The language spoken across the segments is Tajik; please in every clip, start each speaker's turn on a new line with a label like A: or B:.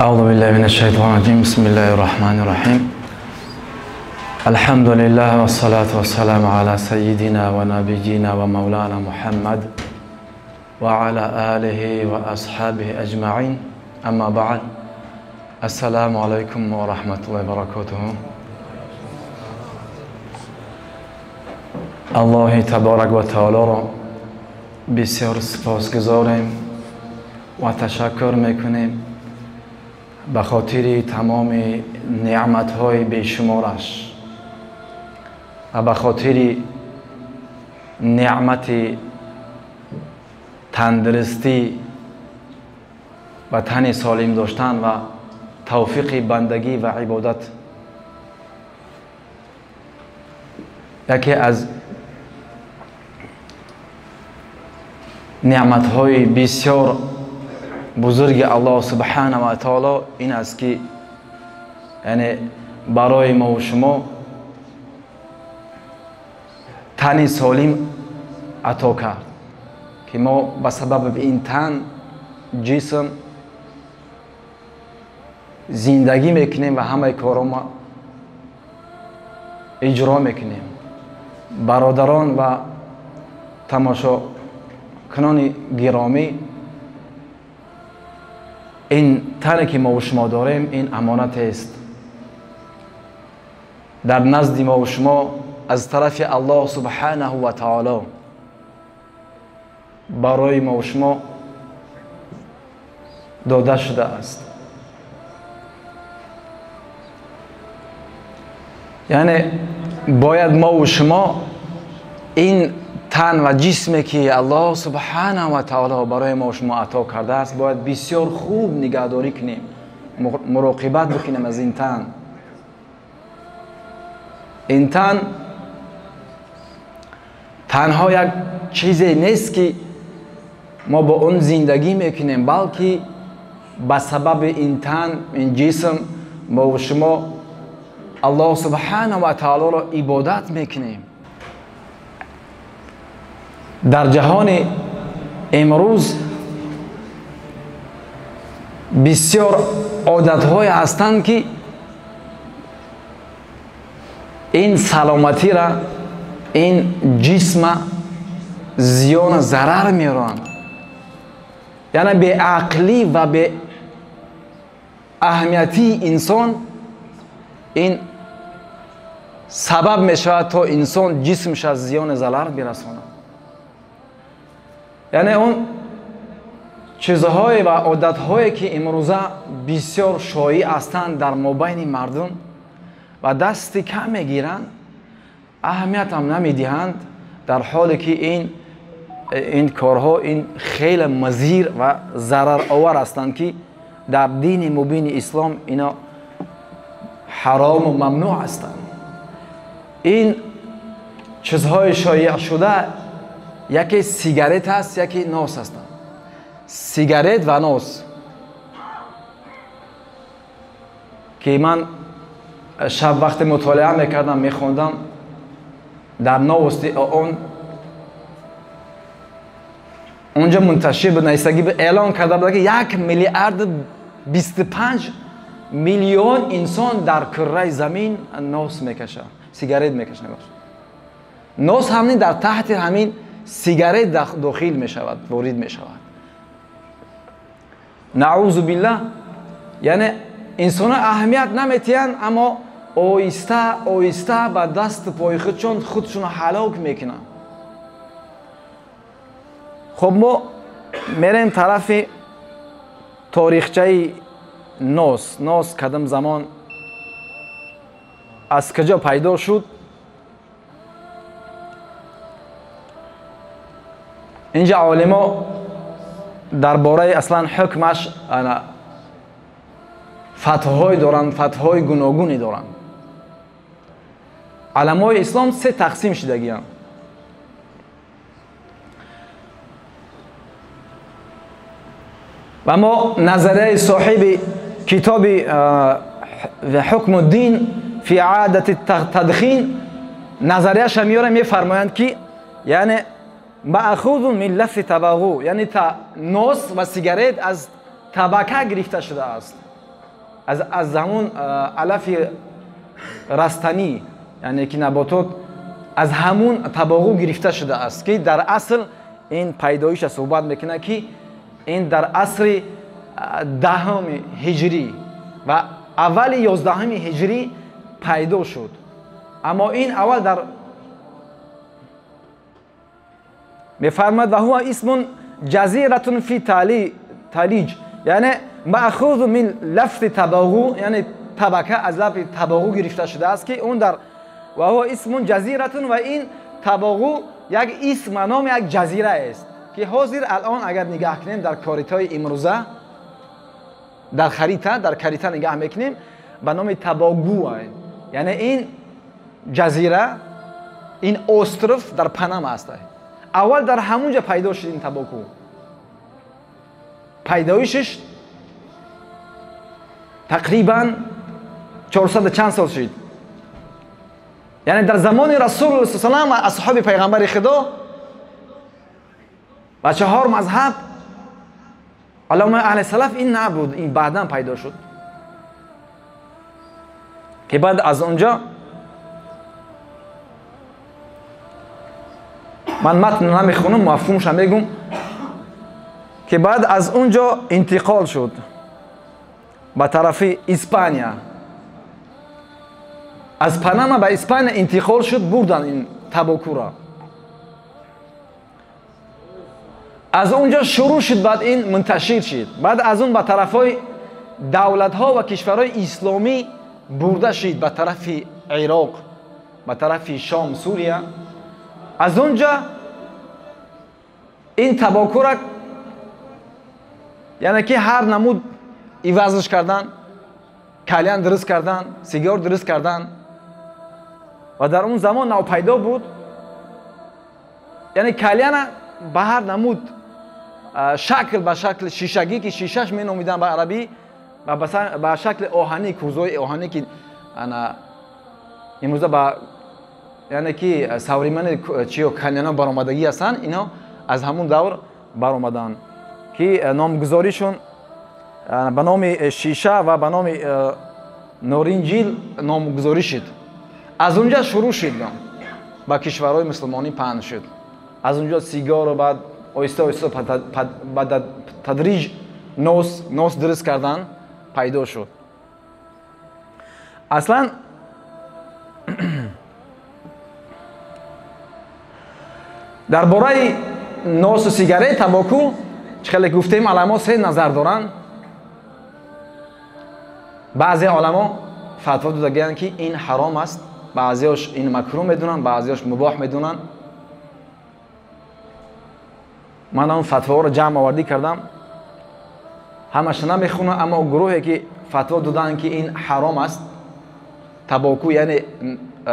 A: أعوذ بالله من الشيطان الرجيم. بسم الله الرحمن الرحيم. الحمد لله والصلاة والسلام على سيدنا ونبينا ومولانا محمد وعلى آله وأصحابه أجمعين. أما بعد، السلام عليكم ورحمة الله وبركاته. الله تبارك وتعالى را بسیار سپاسگزاریم و تشکر میکنیم به خاطر تمام نعمت‌های بیشمارش و به خاطر نعمت تندرستی و تن سالم داشتن و توفیق بندگی و عبادت. یکی از نعمت‌های بسیار بزرگ الله سبحانه و تعالی این است که یعنی برای ما و شما تن سالم عطا کرد که ما به سبب این تن جسم زندگی میکنیم و همه کارا ما اجرا میکنیم. برادران و تماشاکنان گرامی، این تنی که ما و شما داریم این امانت است در نزد ما و شما از طرف الله سبحانه و تعالی برای ما و شما داده شده است. یعنی باید ما و شما این تن و جسمی که الله سبحانه و تعالی برای ما و شما عطا کرده است باید بسیار خوب نگهداری کنیم، مراقبت بکنیم از این تن. این تن تنها یک چیزی نیست که ما با اون زندگی میکنیم، بلکه به سبب این تن، این جسم، ما و شما الله سبحانه و تعالی را عبادت میکنیم. در جهان امروز بسیار عادت‌های هستند که این سلامتی را، این جسم زیان ضرر میرانند. یعنی به عقلی و به اهمیتی انسان این سبب میشود تا انسان جسمش از زیان ضرر برساند. یعنی اون چیزهای و عادتهایی که امروزه بسیار شایع هستند در مابین مردم و دست کم میگیرند، اهمیت هم نمیدهند، در حالی که این کارها این خیلی مضر و ضرر آور هستند که در دین مبین اسلام اینا حرام و ممنوع هستند. این چیزهای شایع شده یکی سیگارت هست، یکی ناس هستند. سیگارت و ناس که من شب وقت مطالعه میکردم، میخوندم، در نوستی اون اونجا منتشر بود، نویسندگی به اعلان کرده بود که 1,025,000,000 انسان در کره زمین ناس میکشه، سیگارت میکشه. ناس همین در تحت همین سیگارت داخل می شود، وارد می شود. نعوذ بالله. یعنی انسان اهمیت نمیتین، اما آهسته آهسته با دست پای خودشون خودشون هلاک میکنن. خب ما میریم طرف تاریخچه ناس. ناس کدام زمان از کجا پیدا شد؟ اینجا عالما درباره اصلا حکمش فتوهای دارند، فتوهای گوناگونی دارند. علمای اسلام سه تقسیم شدگی هستند. و ما نظریه صاحب کتاب حکم الدین فی عادت تدخین نظریه‌اش میاره، میفرمایند که یعنی مأخوذ من لف تباغو، یعنی تا نوس و سیگارت از تباکه گرفته شده است. аз ҳамун алафи растанӣ, яъне ки наботот, аз ҳамун табоғу гирифта шудааст, ки дар асл ин пайдоиша суҳбат мекунад, ки ин дар асри 10 ҳиҷрӣ ва аввали 11 ҳиҷрӣ пайдо шуд. Аммо ин аввал дар мефармад ва ҳува исмун ҷазиратун фи талиҷ, яъне маъхузу мин лафзи табоғу, яъне табака аз лафзи табоғу гирифта шудааст, ки он дар ва ҳува исмун ҷазиратун, ва ин табоғу як исм ва номи як ҷазира аст, ки ҳозир алон агар нигаҳ кунем дар коритаи имрӯза, дар харита, дар карита нигаҳ мекунем, ба номи табогу, яъне ин ҷазира, ин остров дар Панама аст. Аввал дар ҳамун ҷа пайдо шуд ин табоку. Пайдоишиш тақрибан 400 чанд сол шуд. Яъне дар замони Расул саллаллоҳу ва асҳоби пайғамбари Худо ва чаҳор мазҳаб уламои аҳли салаф ин набуд, ин баъдан пайдо шуд, ки баъд аз онҷо ман матн намехонам, мафҳумша мегум, ки баъд аз он ҷо интиқол шуд ба тарафи Испания. Аз Панама ба Испания интиқол шуд, бурдан ин табокура. Аз он ҷо шурӯъ шуд, баъд ин мунташир шуд. Баъд аз он ба тарафҳои давлатҳо ва кишварҳои исломӣ бурда шуд, ба тарафи Ироқ, ба тарафи Шом, Сурия. Аз он ҷо ин табокура, яъне ки ҳар намуд ивазш кардан, кальян дуруст кардан, сигор дуруст кардан, ва дар он замон навпайдо буд. Яъне кальяна ба ҳар намуд шакл, ба шакли шишагӣ, ки шишаш меномиданд ба арабӣ, ва ба шакли оҳанӣ, кӯзои оҳанӣ, ки имрӯза ба яъне ки современный чиё кальяно баромадагӣ ҳастанд, ино аз ҳамун давр баромаданд, ки номгузоришон ба номи шиша ва ба номи норинҷил номгузорӣ шуд. Аз он ҷо шурӯъ шуд, ба кишварҳои мусулмонӣ паҳн шуд. Аз он ҷо сигору баъд оҳиста оҳиста ба тадриҷ нос дуруст кардан пайдо шуд. Аслан дар бораи носу сигарет, табоку, чӣ хеле гуфтем, уламо се назар доранд. Баъзе уламо фатво додагианд, ки ин ҳаром аст, баъзеош ин макрӯҳ медонанд, баъзеош мубоҳ медонанд. Ман он фатворо ҷамъ овардӣ кардам, ҳамаша намехонам, аммо гурӯҳе ки фатво доданд, ки ин ҳаром аст, табоку, яъне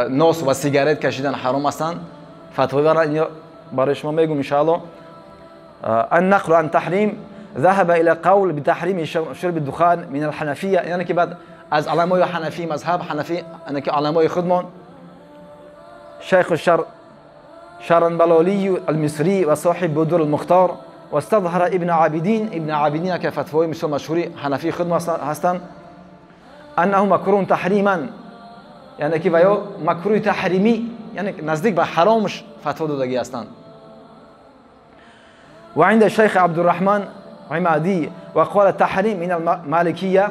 A: нос ва сигарет кашидан ҳаром ҳастанд, фатворо инё барои шумо мегум иншаалло. النقل عن تحريم ذهب الى قول بتحريم شرب الدخان من الحنفيه، یعنی که بعد از علمای حنفی مذهب حنفی، یعنی که علمای خودمان، شیخ شرنبلالی المصری و صاحب بدر المختار و استظهر ابن عابدین، ابن عابدین که فتوای مثل مشهوری حنفی خود هستند، انه مکروه تحریما، یعنی که ویا مکروه تحریمی، یعنی نزدیک به حرامش فتوا دادگی هستند. وعند الشيخ عبد الرحمن عمادی وقال التحریم من المالکیه.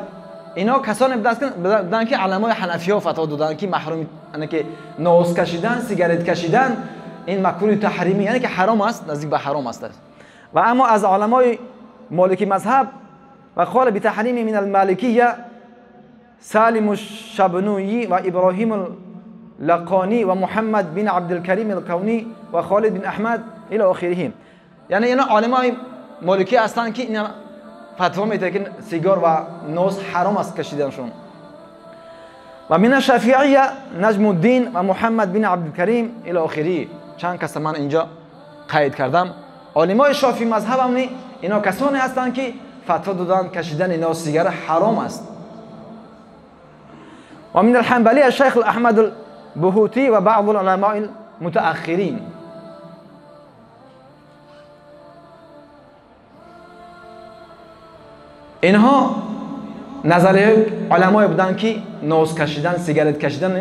A: اینا کسانی بودند که علمای حنفی ها فتوا دادند که محروم، یعنی که ناز کشیدن، سیگارت کشیدن این مکروه تحریمی، یعنی که حرام است، نزدیک به حرام است. و اما از علمای مالکی مذهب وقال بتحریم من المالکیه سالم الشبنویی و ابراهیم اللقانی و محمد بن عبدالکریم القونی و خالد بن احمد الى آخرهم. یعنی اینا علمای مالکی هستند که اینا فتوا میده که سیگار و نوز حرام است کشیدنشون. و من الشافعیه نجم الدین و محمد بن عبدالکریم الى آخری. چند کس من اینجا قید کردم. علمای شافعی مذهب هم اینا کسانی هستند که فتوا دادن کشیدن اینا سیگار حرام است. و من الحنبلی الشیخ احمد البهوتی و بعض العلماء المتأخرین. اینها назарияи уламое буданд, ки нос кашидан, сигарет кашидан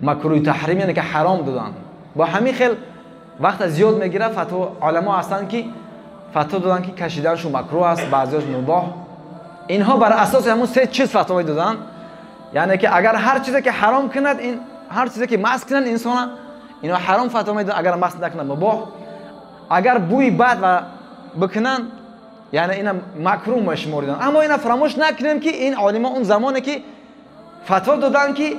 A: макрӯҳи таҳрим, яъне ки ҳаром доданд. Бо ҳамин хел вақта зиёд мегирад, фатво уламо ҳастанд, ки фатво доданд, ки кашиданшон макрӯҳ аст, баъзеҳош мубоҳ. Инҳо бар асоси ҳамун се чиз фатво доданд, яъне ки агар ҳар чизе ки ҳаром кунад, ин ҳар чизе ки маст кунад инсона, ино ҳаром фатво медоданд, агар маст накунад мубоҳ, агар бӯи бад ва бикунанд, яъне ина макрӯҳ мешумориданд. Аммо ина фаромӯш накунем, ки ин олимо он замоне ки фатво доданд, ки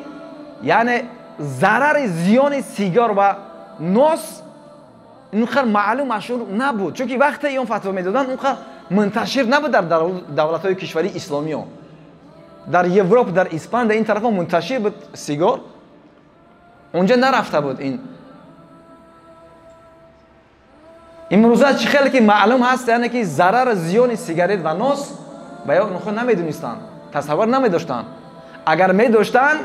A: яъне зарари зиёни сигор ва нос инқадр маълум машҳур набуд, чунки вақте он фатво медоданд, онқадр мунташир набуд дар давлатҳои кишвари исломиё. Дар Европа, дар Испания, дар ин тарафҳо мунташир буд сигор, онҷа нарафта буд. Ин имрӯза чӣ хеле ки маълум ҳаст, яъне ки зарар зиёни сигарет ва нос ба ё онҳо намедонистанд, тасаввур намедоштанд. Агар медоштанд,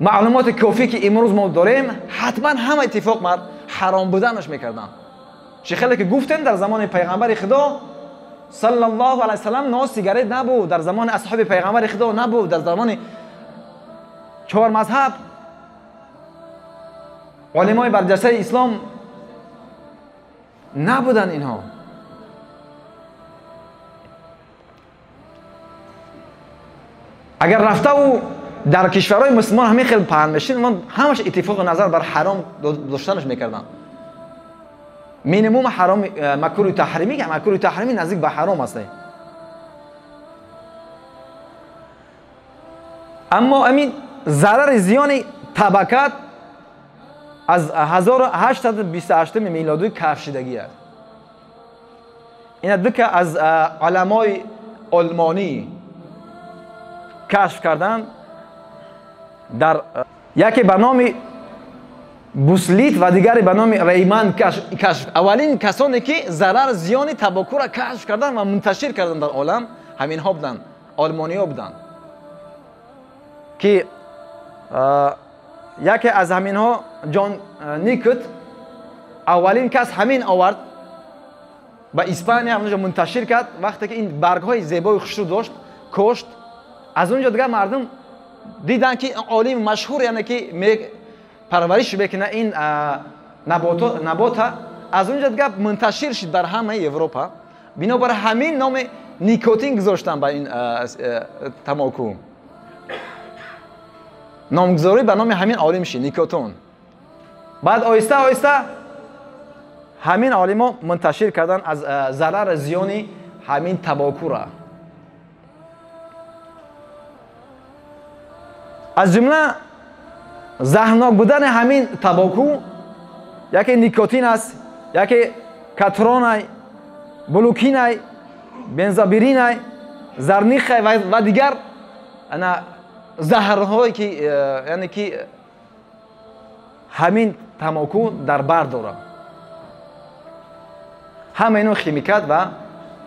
A: маълумоти кофӣ ки имрӯз мо дорем, ҳатман ҳама иттифоқ бар ҳаром буданаш мекарданд. Чӣ хеле ки гуфтем, дар замони пайғамбари Худо саллаллоҳу алайҳи васаллам нос сигарет набуд, дар замони асҳоби пайғамбари Худо набуд, дар замони чор мазҳаб олимои барҷастаи ислом набуданд инҳо. Агар рафтаву дар кишварҳои мусулмон ҳамин хел паҳн мешид, ҳамаш иттифоқи назар бар ҳаром доштанаш мекарданд. Минимум ҳаром макрӯҳи таҳримӣ, макрӯҳи таҳримӣ наздик ба ҳаром аст. Аммо ҳамин зарари зиёни табакат аз 1828 милодӣ кашф шудагӣ аст. Ина дука аз уламои олмонӣ кашф карданд, дар яке ба номи Буслит ва дигаре ба номи Рейман кашф. Аввалин касоне ки зарар зиёни табокура кашф карданд ва мунташир карданд дар олам, ҳаминҳо буданд, олмониҳо буданд, ки яке аз ҳаминҳо Ҷон Никот аввалин кас ҳамин овард ба Испания, онҷо мунташир кард. Вақте ки ин баргҳои зебои хушрӯ дошт, кошт, аз онҷо дигар мардум диданд, ки олим машҳур, яъне ки парвариш мекунад ин набота, аз онҷо дигар мунташир шуд дар ҳамаи Европа. Бинобар ҳамин номи никотин гузоштанд ба ин тамоку. Номгузорӣ ба номи ҳамин олим шид, никотон. Баъд оҳиста оҳиста ҳамин олимо мунташир карданд аз зарар зиёни ҳамин табокура. Аз ҷумла заҳрнок будани ҳамин табоку яке никотин аст, яке катронай, блукинай, бензабиринай, зарнихай ва дигар заҳрҳое ки яъне ки ҳамин тамоку дар бар дорад. Ҳама ино химикат ва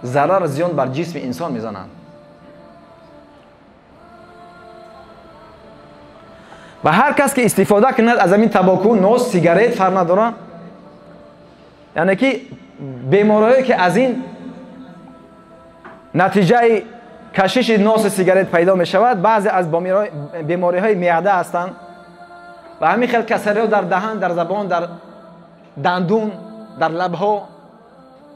A: зарар зиён бар ҷисми инсон мезананд. Ва ҳар кас ки истифода кунад аз ҳамин табоку, нос, сигарет фарқ надорад, яъне ки бемориҳое ки аз ин натиҷаи кашиши носи сигарет пайдо мешавад, баъзе аз бемориҳои меъда ҳастанд ва ҳамин хел касалиҳо дар даҳан, дар забон, дар дандун, дар лабҳо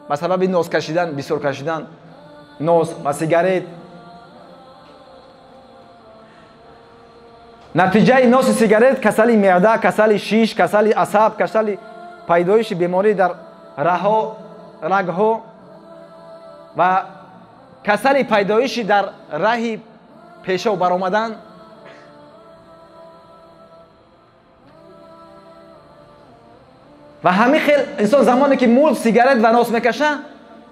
A: ба сабаби нос кашидан, бисёр кашидан нос ва сигарет. Натиҷаи носи сигарет касали меъда, касали шиш, касали асаб, касали пайдоиши беморӣ дар рагҳо ва касали пайдоиши дар раҳи пешоб баромадан. Ва ҳамин хел инсон замоне ки мурд сигарет ва нос мекаша,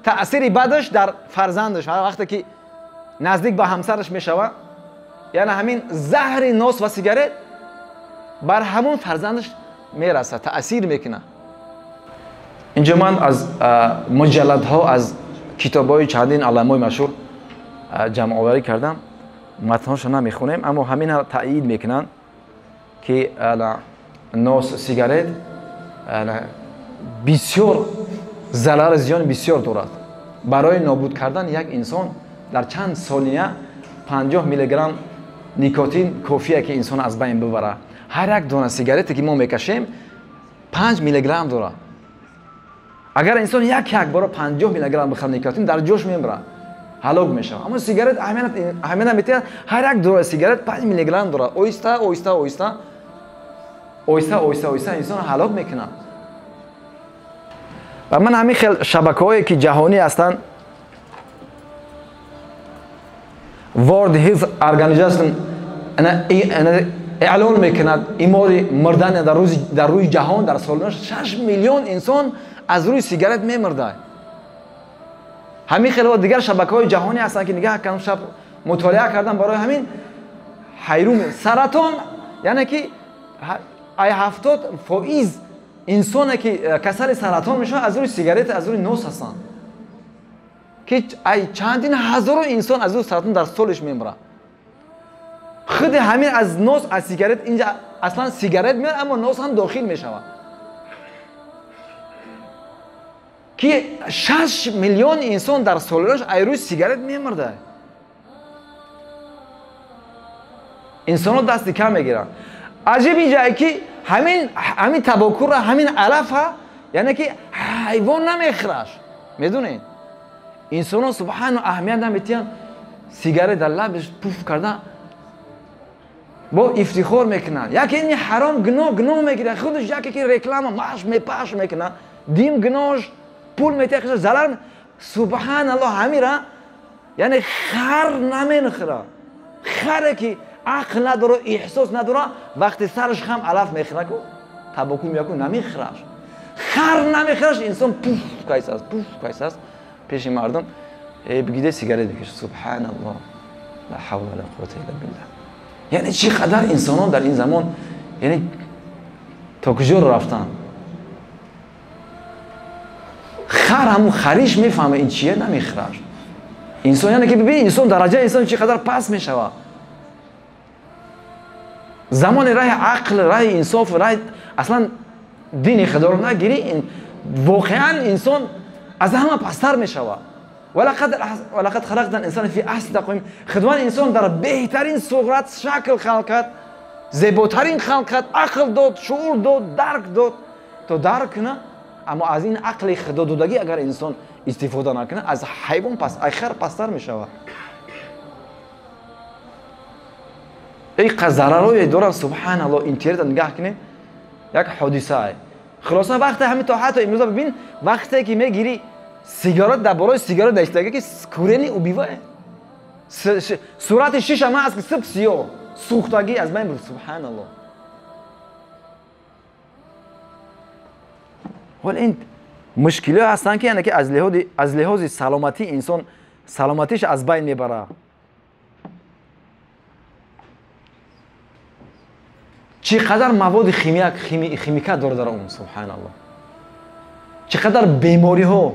A: таъсири бадаш дар фарзандаш вақте ки наздик ба ҳамсараш мешавад, яъне ҳамин заҳри нос ва сигарет бар ҳамон фарзандаш мерасад, таъсир мекунад. Инҷо ман аз муҷалладҳо, аз китобҳои чандин уламои машҳур ҷамъоварӣ кардам, матнҳошо намехонем, аммо ҳамин таъйид мекунанд, ки нос, сигарет бисёр зарари зиёни бисёр дорад. Барои нобуд кардан як инсон Дар чанд сония 50 миллиграмм никотин кофие ки инсон аз байн бибарад. Ҳар як дона сигарете ки мо мекашем 5 миллиграмм дорад. Агар инсон як бора 50 миллиграмм бихӯрад никотин, дар ҷош мемирад, ҳалок мешавад. Аммо сигарет аҳамият намедиҳад. Ҳар як дона сигарет 5 миллиграмм дорад. Оҳиста оҳиста оҳиста оҳиста оҳиста оҳиста инсон ҳалок мекунад. Ва ман ҳамин хел шабакаҳое ки ҷаҳонӣ ҳастанд, World Health Organization эълон мекунад имори мурдан дар рӯи ҷаҳон дар солона 6 миллион инсон аз рӯи сигарет мемурдад. Ҳамин хел дигар шабакаҳои ҷаҳонӣ ҳастанд ки нигаҳ кардам, шаб мутолиа кардам, барои ҳамин ҳайрун. Саратон, яъне ки 70% инсоне ки касали саратон мешавад аз рӯи сигарет, аз рӯи нос ҳастанд, ки чандин ҳазоро инсон аз рӯи саратон дар солиш мемирад. Худи ҳамин аз нос, аз сигарет, инҷа аслан сигарет меояд, аммо нос ҳам дохил мешавад, ки 6 миллион инсон дар солонаш аз рӯи сигарет мемирдад. Инсонҳо дасти кам мегиранд. Аҷиб инҷае ки ҳамин табокурра, ҳамин алафа, яъне ки ҳайвон намехӯраш. Медонед, инсонҳо субҳану аҳамият намедиҳанд, сигарет дар лабаш пуф карда бо ифтихор мекунанд. Яке ин ҳаром гуноҳ мегирад, худаш яке ки реклама маш мепаш мекунад, дим гуноҳш, пул метиҳад, зарар. Субҳаналлоҳ, ҳамира яъне хар намехӯрад. Харе ки ақл надора, эҳсос надора, вақти сараш хам алаф мехӯрад, табоку меяку намехӯраш. Хар намехӯраш, инсон пуф кайсааст, пуф кайсааст пеши мардум, бигиде сигарет мекашад. Субҳаналлоҳ, ла ҳавла ва ла қуввата илла биллаҳ. Яъне чӣ қадар инсонҳо дар ин замон, яъне то куҷоро рафтанд. Хар ҳамун хариш мефаҳма ин чие, намехӯраш. Инсон, яъне ки бибин, инсон дараҷаи инсон чӣ қадар паст мешавад. Замони раҳи ақл, раҳи инсоф, раҳи аслан дини худоро нагирӣ, воқеан инсон аз ҳама пасттар мешавад. Валақад халақна инсона фи аҳсани тақвим. Худованд инсон дар беҳтарин сурат, шакл халқ кард, зеботарин халқ кард, ақл дод, шуур дод, дарк дод, то дарк кунад. Аммо аз ин ақли худододагӣ агар инсон истифода накунад, аз ҳайвон пас, аз хар пасттар мешавад. Ин зарарое дорад. Субҳаналлоҳ, интернетро нигаҳ кунед, як ҳодисае. Хулоса вақте ҳамин то ҳатто имрӯза бибин, вақте ки мегирӣ сигарет, дар бораи сигарет даштага ки курени убивае. Сурати шиша ма аст ки сиб сиёҳ, сӯхтагӣ аз байн бурд. Субҳаналлоҳ. Ҳол ин мушкилиҳо ҳастанд ки яъне ки аз лиҳози саломатӣ инсон саломатиш аз байн мебарад. Чӣ қадар маводи химика дорад дар он, субҳаналлоҳ. Чӣ қадар бемориҳо,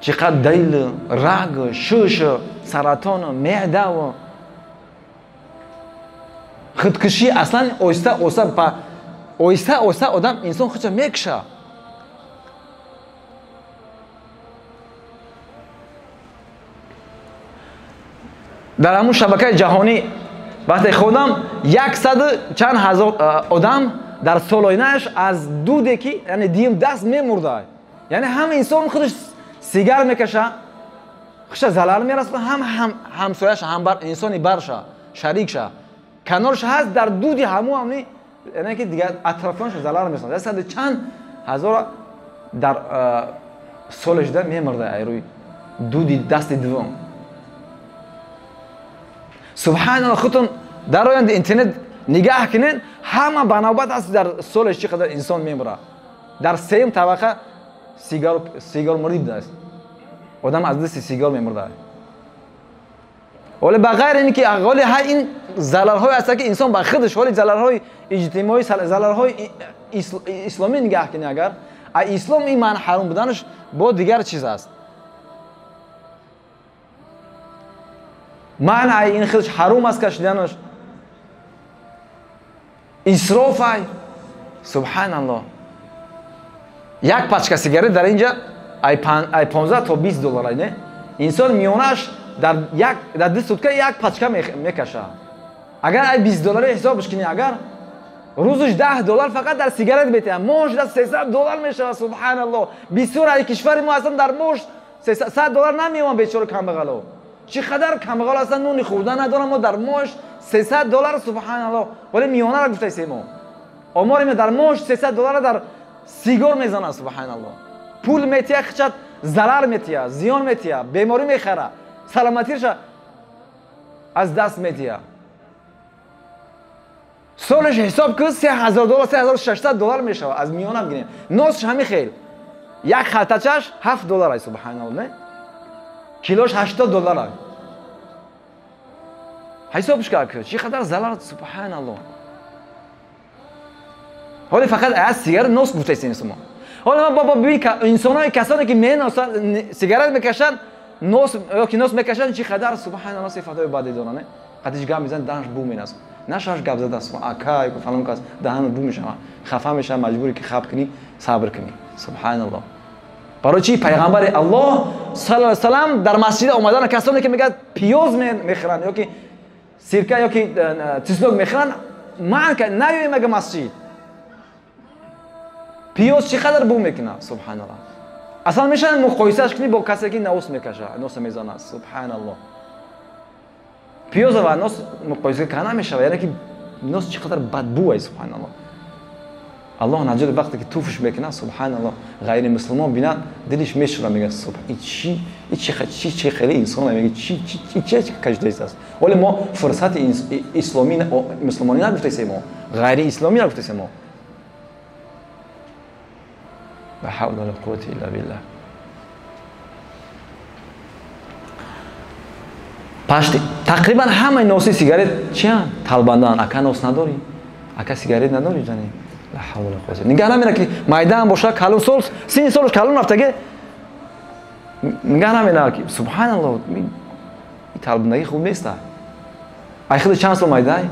A: чӣ қадар дил, раг, шуш, саратон, меъда, худкушӣ. Аслан оҳиста оҳиста оҳиста оҳиста одам инсон худша мекушад. Дар ҳамун шабакаи ҷаҳонӣ вақте хондам, 100 чанд ҳазор одам дар солоинаш аз дуде ки яъне дим даст мемурдад. Яъне ҳам инсон худаш сигар мекаша, худша залал мерасонад, ҳам ҳамсояша, ҳам инсони барша, шарикша, канорша ҳаст, дар дуди ҳаму ҳамни, яъне ки дигар атрофиёнша залал мерасонад. 100 чанд ҳазор дар солашда мемурдад ай рӯи дуди дасти дуввум. Субҳаналлоҳ, худтон дар оянда интернет нигаҳ кунед, ҳама ба навбат аст дар солаш чӣ қадар инсон мемурад. Дар сеюм табақа сигор мурдӣ будааст. Одам аз дасти сигор мемурдад. Вале ба ғайр ин ки ҳоли ҳар ин залалҳое ҳастанд ки инсон ба худаш, ҳоли залалҳои иҷтимоӣ, залалҳои исломӣ нигаҳ кунед, агар ислом ин маъна ҳаром буданаш бо дигар чиз аст. Маънаи ин худаш ҳаром аст кашиданаш, исроф ай. Субҳаналлоҳ, як пачка сигарет дар инҷа ай 15 то 20 доллар, не? Инсон миёнаш дар як дар 2 сутка як пачка мекаша. Агар ай 20 доллар ҳисобш кунӣ, агар рӯзаш 10 доллар фақат дар сигарет метиҳад, моҳаш дар 300 доллар мешавад. Субҳаналлоҳ. Бисёр ай кишвари мо ҳастанд дар моҳ 300 доллар намеёбанд бечора камбағало. Чӣ қадар камбағал ҳастанд, нони хӯрдан надоранд, мо дар моҳ 300 доллар, субҳаналлоҳ. Вале миёнаро гуфтаистем мо. Омори мо дар моҳ 300 доллар дар сигор мезанад, субҳаналлоҳ. Пул метиҳад, хичат зарар метиҳад, зиён метиҳад, беморӣ мехарад, саломатиша аз даст метиҳад. Солаш ҳисоб кун 3000 доллар, 3600 доллар мешавад, аз миёна бигирем. Носш ҳамин хел. Як халтачаш 7 доллар ай, субҳаналлоҳ, не? Килош 80 доллар ай. Ҳисобш кар, чӣ қадар зарар, субҳаналлоҳ. Ҳоло фақат аз сигарет нос гуфтаистем шумо. Ҳоло ман бобо бибин инсонои касоне ки меносанд, сигарет мекашанд, нос ё ки нос мекашанд, чӣ қадар субҳаналлоҳ сифатҳои баде доранд, не? Қатиш гап мезанад, даҳанаш бу менасад. Нашаш гап задааст, ака фалон кас даҳанат бу мешавад, хафа мешавад, маҷбурӣ ки хаб кунӣ, сабр кунӣ. Субҳаналлоҳ. Барои чӣ пайғамбари Аллоҳ саллаллоҳу алайҳи васаллам дар масҷид омадан касоне ки мегӯяд пиёз мехӯранд ё ки сирка ё ки чеснок мехӯранд, манъ кард, наёем мега масҷид. Пиёз чӣ қадар бу мекунад, субҳаналлоҳ. Аслан мешавад муқоисааш кунӣ бо касе ки нос мекашад, нос мезанад, субҳаналлоҳ. Пиёз ва нос муқоиса карда намешавад, яъне ки нос чӣ қадар бадбӯ аст, субҳаналлоҳ. Аллоҳ наҷот вақте ки туфш мекунад, субҳаналлоҳ, ғайри мусулмон бинад, дилиш мешӯрад, мегӯяд субҳ, ин чӣ, ин чӣ, чӣ хеле инсон, мегӯяд чӣ, чӣ, чӣ кашидааст. Вале мо фурсати исломӣ, мусулмонӣ нагуфтаистем мо, ғайри исломӣ нагуфтаистем мо. Ла ҳавла ва ла қуввата илла биллаҳ. Пашти тақрибан ҳамаи носи сигарет чиянд? Талбандаанд. Ака нос надорӣ? Ака сигарет надорӣ ҷанӣ? Ла ҳавла ва ла қуввата. Нигаҳ намера ки майдаам бошад, калон сол, синни солаш калон рафтаге, нигаҳ намера ки субҳаналлоҳ, ин талбандагӣ хуб нест. Ай худи чанд сол майдай?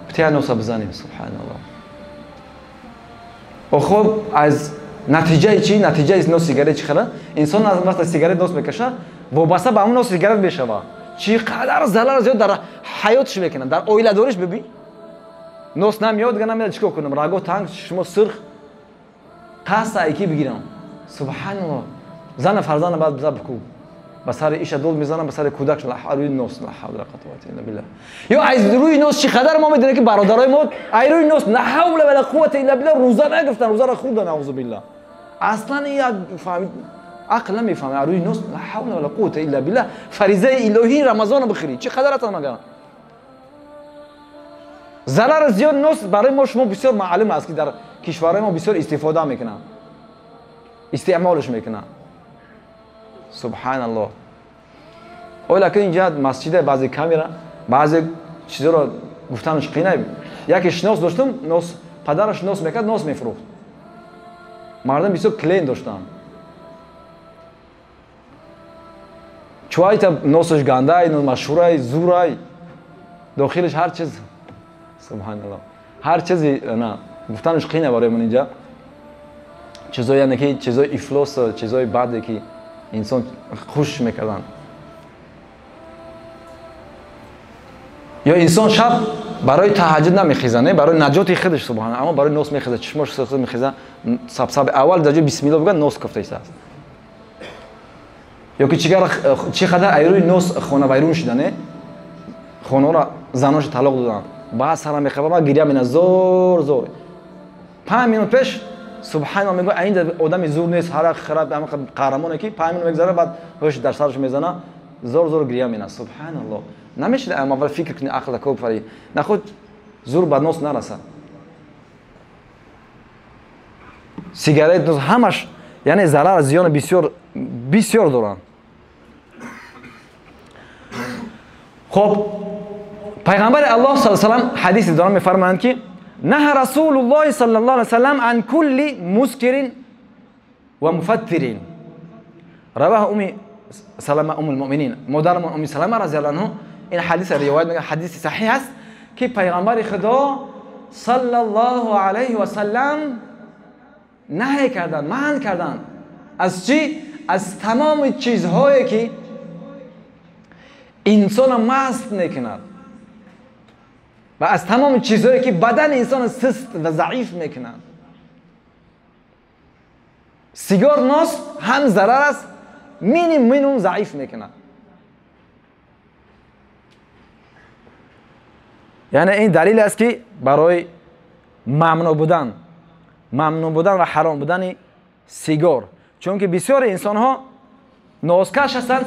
A: Битя носа бизанем, субҳаналлоҳ. Охо аз натиҷаи чӣ? Натиҷаи нос сигарет чӣ хела? Инсон аз вақте сигарет нос мекашад, вобаста ба ҳамон нос сигарет мешавад. Чӣ қадар зарар зиёд дар ҳаётш мекунад, дар оиладориш бибин. Нос намеёд, дига намедонад чӣ кор кунам, раго танг, чишмо сурх, қасд айки бигирам. Субҳаналлоҳ. Зана фарзанда баъд биза бикӯб. Ба сари иша дод мезанам, ба сари кӯдак рӯи нос, ла ҳавла ва ла қуввата илла биллаҳ. Ё аз рӯи нос чӣ қадар мо медонем ки бародарои мо аз рӯи нос ла ҳавла ва ла қуввата илла биллаҳ рӯза нагирифтан, рӯзаро хӯрдан, наъузу биллаҳ. Аслан як фаҳмид, ақл намефаҳмад, рӯи нос ла ҳавла ва ла қуввата илла биллаҳ, фаризаи илоҳии Рамазонро бихӯрӣ. Чӣ қадар атан магар? Зарар зиёд нос барои мо шумо бисёр маълум аст ки дар кишварҳои мо бисёр истифода мекунанд, истеъмолш мекунанд. Субҳаналлоҳ. Оила ки инҷа масҷиде баъзе камера, баъзе чизоро гуфтанаш қинай. Яке шинос доштум, нос падараш нос мекард, нос мефурӯхт. Мардум бисёр клиент доштанд. Чуайта носаш гандай, машҳурай, зурай, дохилаш ҳар чиз, субҳаналлоҳ, ҳар чизи на гуфтанаш қина барои ман инҷа. Чизое яъне ки чизои ифлос, чизои баде ки инсон хуш мекарданд. Ё инсон шаб барои таҳаҷҷуд намехезад, не барои наҷоти худаш, субҳаналлоҳ, аммо барои нос мехезад, чишмош сурх мехезад, сабсаб аввал дар ҷои бисмиллоҳ бигӯяд нос кофта истааст. Ё ки чӣ қадар ай рӯи нос хонавайрон шуда, не хонаро заноша талоқ доданд, баъд сара мехӯрад, баъд гиря менад зор зор. 5 минут пеш субҳаналлоҳ мегӯяд, ин одами зур нест, ҳара хира қаҳрамоне ки 5 минут мегузарад, баъд ҳуш дар сараш мезанад, зор зор гиря менад. Субҳаналлоҳ. Намешавад аввал фикр кунӣ, ақла кор фарӣ, нахуд зур ба нос нарасад. Сигарет, нос ҳамаш яъне зарар зиёни бисёр бисёр доранд. Хоб, пайғамбари Аллоҳ саллаллоҳу алайҳи васаллам ҳадисе доранд, мефармоянд ки наҳа расулуллоҳи саллаллоҳу алайҳи васаллам ан кулли мускирин ва муфаттирин. Раваҳу Умми Салама уммул муъминин. Модарамон Умми Салама разияллоҳу анҳу ин ҳадисро ривоят мекунад, ҳадиси саҳиҳ аст ки пайғамбари Худо саллаллоҳу алайҳи васаллам наҳй карданд, манъ карданд Аз чӣ? Аз тамоми чизҳое ки инсонро маст мекунад ва аз тамоми чизҳое ки бадани инсонро сист ва заиф мекунад. Сигор нос ҳам зарар аст, минимум заиф мекунад. Яъне ин далил аст ки барои мамнӯъ будан ва ҳаром будани сигор. Чунки бисёри инсонҳо носкаш ҳастанд,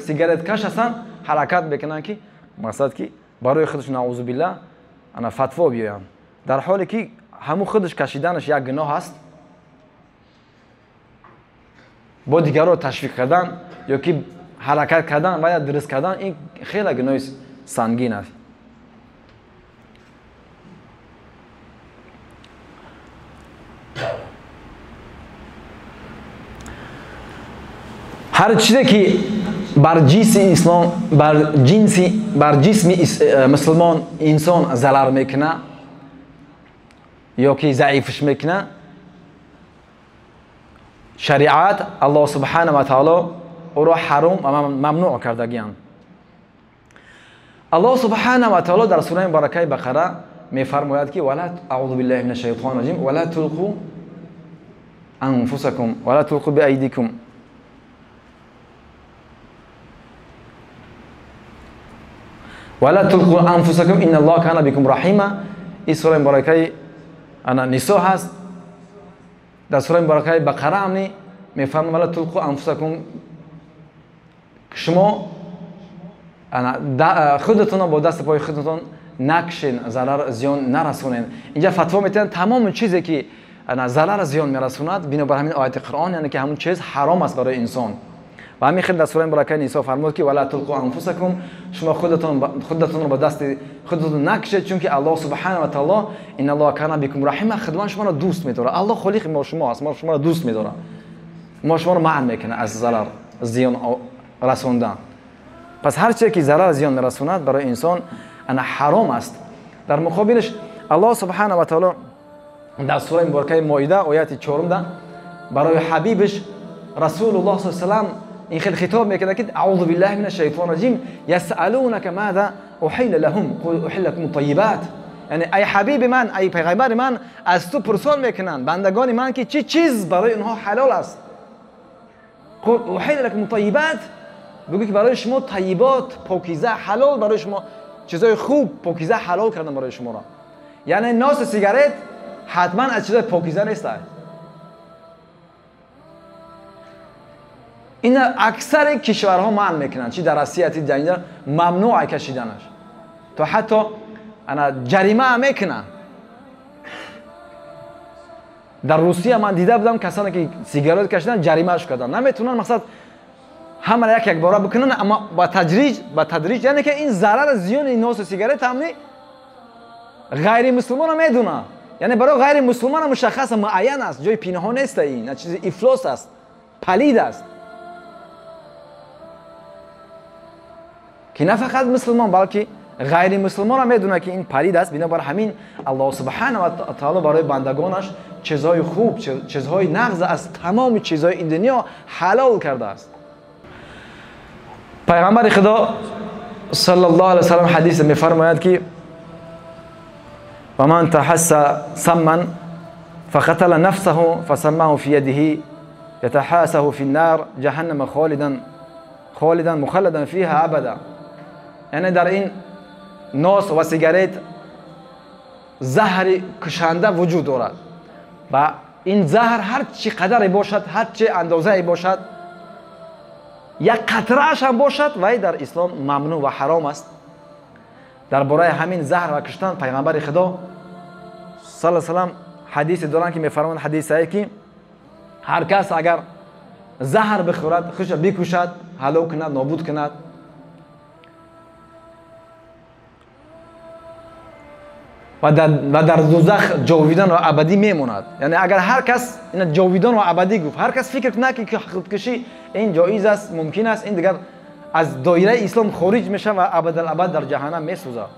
A: сигареткаш ҳастанд, ҳаракат мекунанд ки мақсад ки барои худаш наъузу биллаҳ ана фатво биёянд, дар ҳоле ки ҳамун худаш кашиданаш як гуноҳ аст. Бо дигарро ташвиқ кардан ё ки ҳаракат кардан ва ё дуруст кардан ин хеле гуноҳи сангин аст. Ҳар чизе ки бар ҷинси ислом, бар ҷисми мусулмон инсон зарар мекунад ё ки заифш мекунад, шариат Аллоҳ субҳанаҳу ва таоло ӯро ҳаром ва мамнӯъ кардагианд. Аллоҳ субҳанаҳу ва таоло дар сураи муборакаи Бақара мефармояд ки аъузу биллаҳи минаш шайтони раҷим вала тулқу анфусакум вала тулқу биайдикум. Вала тулқу анфусакум инналлоҳа кана бикум раҳима. Ин сураи муборакаи Нисо ҳаст. Дар сураи муборакаи Бақара ҳам мефармояд вала тулқу анфусакум, шумо худатонро бо дасти пои худатон накшен, зарар зиён нарасонен. Инҷа фатво метиҳанд тамоми чизе ки зарар зиён мерасонад, бинобар ҳамин ояти Қуръон, яъне ки ҳамун чиз ҳаром аст барои инсон. Ва ҳамин хел дар сураи муборакаи Нисо фармуд ки вала тулқу анфусакум, шумо худатонро ба дасти худатон накшед, чунки Аллоҳ субҳанаҳу ва таоло инналлоҳа кана бикум раҳима, худованд шуморо дӯст медорад. Аллоҳ холиқи мо шумо аст, мо шуморо дӯст медорад, мо шуморо манъ мекунад аз зарар зиён расондан. Пас ҳар чизе ки зарар зиён мерасонад барои инсон ана ҳаром аст. Дар муқобилаш Аллоҳ субҳанаҳу ва таоло дар сураи муборакаи Моида ояти 4 барои ҳабибаш Расулуллоҳ саллаллоҳу алайҳи васаллам ин хел хитоб мекунад ки аъузу биллаҳи минаш шайтони раҷим ясъалунака маза уҳилла лаҳум қул уҳилла лакум ат-таййибат. Яъне ай ҳабиби ман, ай пайғамбари ман, аз ту пурсон мекунанд бандагони ман ки чӣ чиз барои онҳо ҳалол аст. Қул уҳилла лакум ат-таййибат, бигӯ ки барои шумо таййибот, покиза, ҳалол, барои шумо чизҳои хуб, покиза ҳалол кардам барои шуморо. Яъне носи сигарет ҳатман аз чизҳои покиза нест. Ин аксари кишварҳо манъ мекунанд, чи дар Россия, чи дар инҷа мамнӯъ кашиданаш, то ҳатто ана ҷарима мекунанд. Дар Русия ман дида будам касоне ки сигарет кашиданд ҷаримааш карданд. Наметавонанд мақсад ҳамаро як якбора бикунанд, аммо ба тадриҷ, яъне ки ин зарар зиёни носи сигарет ҳамни ғайримусулмонро медонад. Яъне барои ғайримусулмонро мушаххас муайян аст, ҷои пинҳон нест, ин чизи ифлос аст, палид аст ки на фақат мусулмон балки ғайримусулмонро медонад ки ин палид аст. Бинобар ҳамин Аллоҳ субҳанаҳу ва таоло барои бандагонаш чизҳои хуб, чизҳои нағз аз тамоми чизҳои ин дунё ҳалол кардааст. Пайғамбари Худо саллаллоҳу алайҳи васаллам ҳадисе мефармояд ки ва ман таҳасса самман фақатала нафсаҳу фасаммаҳу фи ядиҳи ятаҳасаҳу фи ннар ҷаҳаннама холидан мухалладан фиҳа абада. Яъне дар ин нос ва сигарет заҳри кушанда вуҷуд дорад ва ин заҳр ҳар чӣ қадаре бошад, ҳар чӣ андозае бошад, як қатрааш ҳам бошад, вай дар ислом мамнӯъ ва ҳаром аст. Дар бораи ҳамин заҳр ва куштан пайғамбари Худо саллаллоҳу алайҳи васаллам ҳадисе доранд ки мефармоянд, ҳадисае ки ҳар кас агар заҳр бихӯрад, худро бикушад, ҳалок кунад, нобуд кунад, ва дар дӯзах ҷовидон ва абадӣ мемонад. Яъне агар ҳар кас ина ҷовидон ва абадӣ гуфт, ҳар кас фикр кунад ки худкушӣ ин ҷоиз аст, мумкин аст, ин дигар аз доираи ислом хориҷ мешавад ва абадалабад дар ҷаҳаннам месӯзад.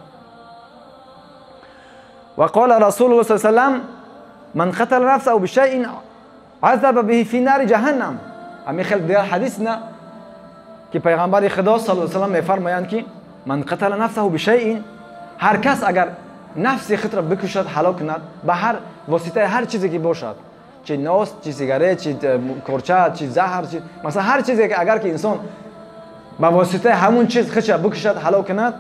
A: Ва қола Расулуллоҳ саллаллоҳу алайҳи васаллам ман қатала нафсаҳу бишайин عذب به فی نار جهنم. همین خیلی دیگر حدیث نه که پیغمبر خدا صلی الله علیه و سلم میفرمایند که من قتل نفسه بشیء، هر کس اگر نفس خود را بکشد، هلاک کند، به هر واسطه هر چیزی که باشد، چه ناس، چه سیگارت، چه کرچه، چه زهر، چه مثلا هر چیزی که اگر که انسان به واسطه همون چیز خودش را بکشد، هلاک کند،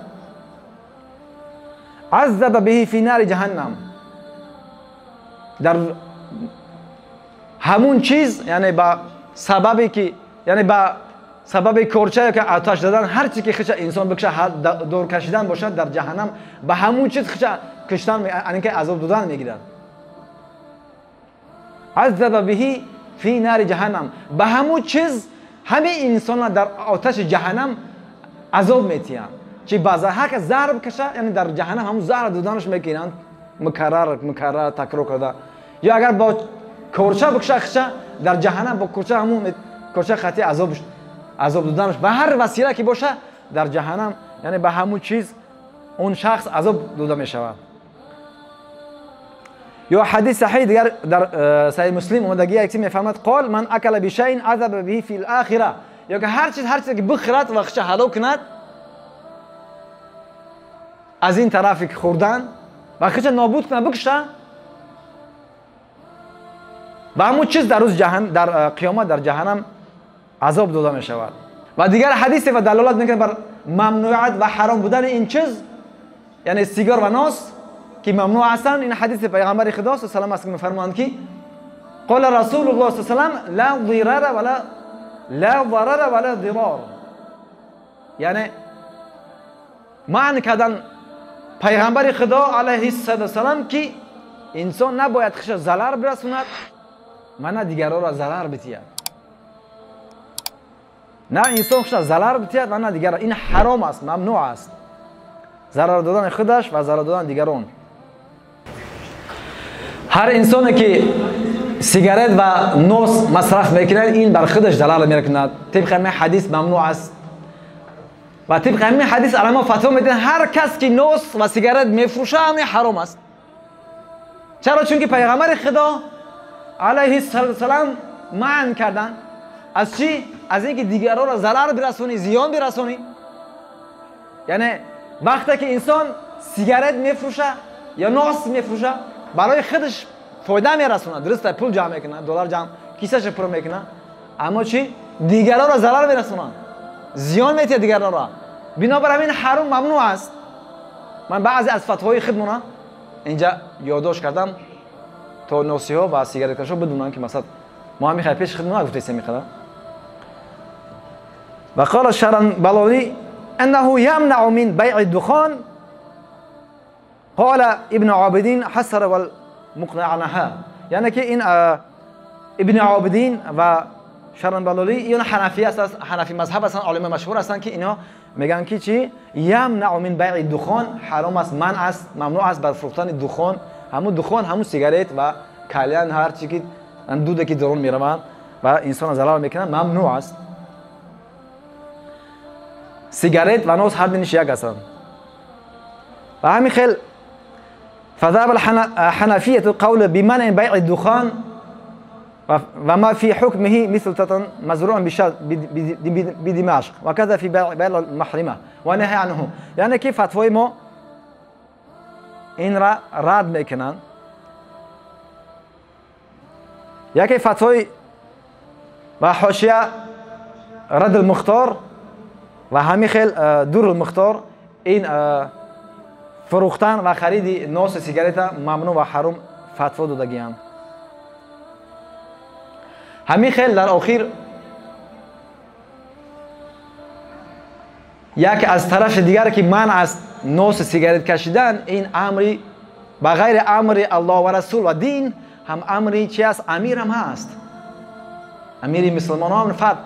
A: عذب به فی نار جهنم، در همون چیز، یعنی با سببی که، یعنی با سبب کرچه که آتش دادن، هر چی که خودش انسان بکشه، دور کشیدن باشد، در جهنم به همون چیز خودش کشتن، یعنی که عذاب دادن میگیرد. عذب به فی نار جهنم، به همون چیز همه انسان در آتش جهنم عذاب میتیند. چی بعضی ها که زهر بکشه، یعنی در جهنم همون زهر دادنش میگیرند، مکرر مکرر تکرار کرده. یا اگر با کرچه بکشه خودش، در جهنم با کرچه همون کرچه خطی عذاب دادنش، به هر وسیله که باشه در جهنم، یعنی به همون چیز اون شخص عذاب داده می شود. یا حدیث صحیح دیگر در صحیح مسلم اومدگی یکی میفرماد قال من اکل بشیء عذب به فی الاخره، یا که هر چیز که بخورد و خودش هلاک کند، از این طرف که خوردن و خودش نابود کنه، بکشه، و همون چیز در روز جهنم، در قیامت در جهنم عذاب داده می شود. و دیگر حدیث و دلالت میکنه بر ممنوعیت و حرام بودن این چیز، یعنی سیگار و ناس که ممنوع هستند. این حدیث پیغمبر خدا صلی الله علیه و سلم است که میفرمایند که قال رسول الله صلی الله علیه و سلم لا ضرر ولا لا ضرر ولا ضرار، یعنی معنی کردن پیغمبر خدا علیه السلام که انسان نباید خودش ضرر برسوند و نه دیگران را ضرر بتید. نه انسان خودش ضرر بتید و نه دیگران. این حرام است، ممنوع است، ضرر دادن خودش و ضرر دادن دیگران. هر انسانی که سیگارت و نوس مصرف میکند، این بر خودش ضرر میکند. طبق همین حدیث ممنوع است و طبق همین حدیث علما فتوا میدن هر کس که نوس و سیگارت میفروشه همین حرام است. چرا؟ چون که پیغمبر خدا علیه السلام منع کردن از چی؟ از اینکه دیگران را ضرر برسونی، زیان برسونی. یعنی وقتی که انسان سیگارت میفروشه یا ناس میفروشه، برای خودش فایده میرسونه، درسته، پول جمع میکنه، دلار جمع، کیسهش پر میکنه، اما چی؟ دیگران را ضرر میرسونه، زیان میته دیگران را. بنابر همین حرام ممنوع است. من بعضی از فتوای خودمون اینجا یادداشت کردم تا نوسی ها و سیگارت کشا بدونن که مثلا ما هم میخوای پیش خودمون نگفته میخواد. و قال الشرنبلالي انه يمنع من بيع الدخان. قال ابن عابدین حصر والمقنع نها، یعنی که این ابن عابدین و شرنبلالی این حنفی است، حنفی مذهب هستن، عالم مشهور هستن که اینا میگن که چی؟ یمنع من بیع الدخان، حرام است، منع است، ممنوع است بر فروختن دخان، همون دخان، همون سیگارت و کالیان، هر چی که دوده که درون میروند و انسان ضرر میکنن، ممنوع است. سیگارت و نوس هر دینش یک هستند. و همین خیل فذهب الحنفية قول بمنع بيع الدخان وما في حكمه مثل تتن مزروع بدمشق وكذا في بيع المحرمة ونهى عنه. یعنی که فتوای ما این را رد میکنن. یکی فتوای و حاشیه رد المختار و همین خیل دور المختار، این فروختن و خرید نوس سیگارت ممنوع و حرام فتوا دادگیان. همین خیل در آخر یک از طرف دیگر که منع است نوس سیگارت کشیدن، این امری بغیر امر الله و رسول و دین هم امری چی است؟ امیر هم هست، امیر مسلمانان. فرد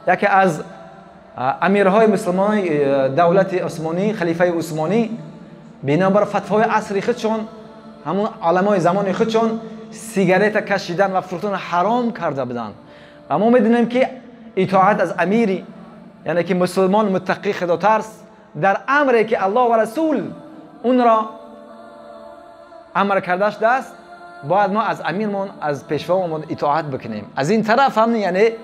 A: یکی از امیرهای مسلمان دولت عثمانی، خلیفه عثمانی، بنابر فتوای عصر خودشون، همون علمای زمان خودشون، سیگارت کشیدن و فروختن حرام کرده بودند. و ما میدونیم که اطاعت از امیری، یعنی که مسلمان متقی خدا ترس، در امری که الله و رسول اون را امر کرده است، Бояд мо аз амирмон, аз пешвомон итоат бикунем. Аз ин тараф ҳам, яъне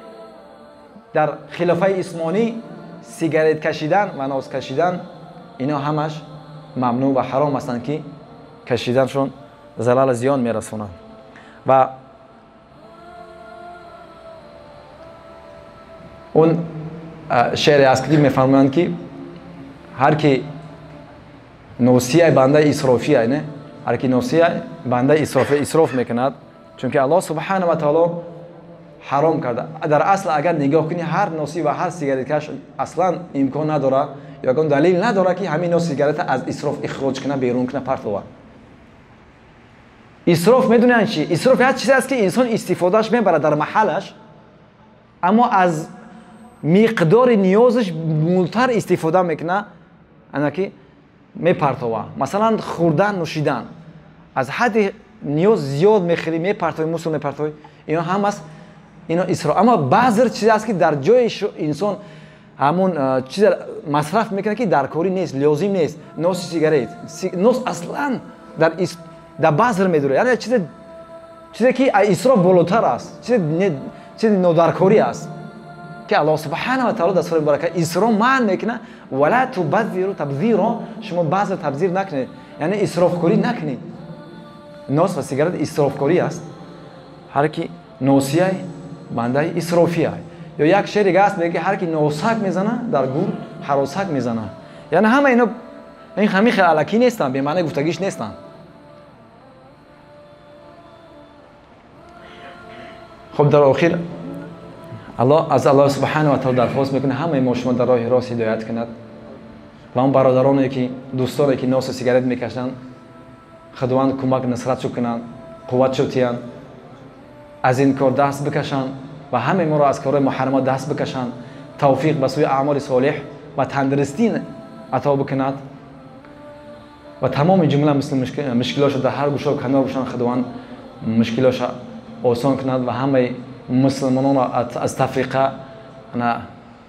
A: дар хилофаи исмонӣ сигарет кашидан ва ноз кашидан ино ҳамаш мамнӯъ ва ҳаром ҳастанд, ки кашиданшон залал зиён мерасонанд. Ва он шеъре аст ки мефармоянд, ки ҳар ки носия бандаи исрофия, не, ҳар ки носия бандаи исрофия, исроф мекунад, чунки Аллоҳ субҳанаҳу ва таоло ҳаром карда. Дар асл агар нигоҳ кунӣ, ҳар носӣ ва ҳар сигареткаш аслан имкон надорад, ягон далил надорад, ки ҳамин нос сигарета аз исроф ихроҷ кунад, берун кунад, партова. Исроф медонанд чи? Исроф як чизе аст, ки инсон истифодааш мебарад дар маҳаллаш, аммо аз миқдори ниёзаш мултар истифода мекунад, анаки мепартова. Масалан, хӯрдан, нӯшидан аз ҳадди ниёз зиёд мехӯрӣ, мепартовӣ, мусул мепартовӣ, ино ҳам аст, ино исроф. Аммо баъзе чизе аст, ки дар ҷои инсон ҳамун чизе масраф мекунад, ки дар корӣ нест, лозим нест. Носи сигарет, нос аслан дар базр медурад, яъне чизе ки исроф болотар аст, чизе нодаркорӣ аст, ки Аллоҳ субҳанаҳу ва таоло дар сураи муборака исроф манъ мекунад. Вала тубаззиру табзиро, шумо базр табзир накунед, яъне исрофкорӣ накунед. Нос ва сигарет исрофкорӣ аст. Ҳар ки носияй бандаи исрофия. Ё як шеър дига аст, мегӯяд, ки ҳар ки носак мезана, дар гур ҳаросак мезана. Яъне ҳама ино ин ҳамин хел алакӣ нестанд, бемаънаи гуфтагиш нестанд. Хуб, дар охир Аллоҳ аз Аллоҳ субҳанаҳу ва таоло дархост мекунад, ҳамаи мо шумо дар роҳи рост ҳидоят кунад ва он бародароне ки, дӯстоне ки носу сигарет мекашанд, Худованд кӯмак нусратшо кунанд, қувватшо тиҳанд, аз ин кор даст бикашанд ва ҳамаи моро аз корҳои муҳаррамот даст бикашанд, тавфиқ ба сӯи аъмоли солеҳ ва тандурустӣ ато бикунад ва тамоми ҷумла мисли мушкилоша дар ҳар гӯшаву канор бошанд, Худованд мушкилоша осон кунад ва ҳамаи мусулмононро аз тафриқа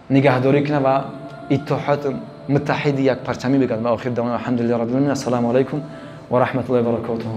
A: нигаҳдорӣ кунад ва иттиҳод муттаҳиди як парчамӣ бигардад. Ва охир давона, алҳамдулиллаҳи раббил оламин. Ассалому алайкум ва раҳматуллоҳи ва баракотуҳ.